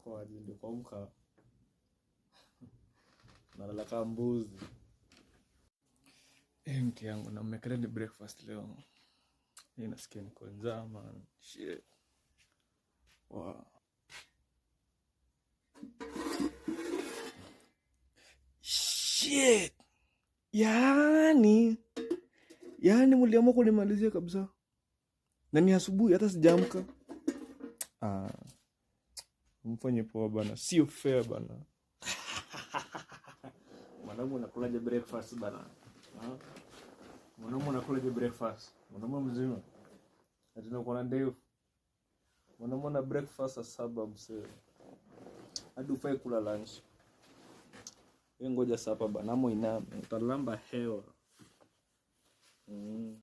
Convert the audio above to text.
Kwa aje ndio kuamka. Nalala kama mbuzi. Eh, mke yangu na mmekelea ni breakfast leo. Mimi nasikia niko njaa, man. Shit. Wow. Shit. Yaani mliamua kunimalizia kabisa. Na ni asubuhi, hata sijaamka. Ah. Mfanye poa bana. Sio fair bana. Mwanaume unakulaje breakfast bana? Ha? Mwanaume unakulaje breakfast? Mwanaume mzima. Ati uko na ndevu. Mwanaume na breakfast saa 7, msee. Hadi ufai kula lunch. Wewe ngoja supper bana, ama iname utalamba hewa.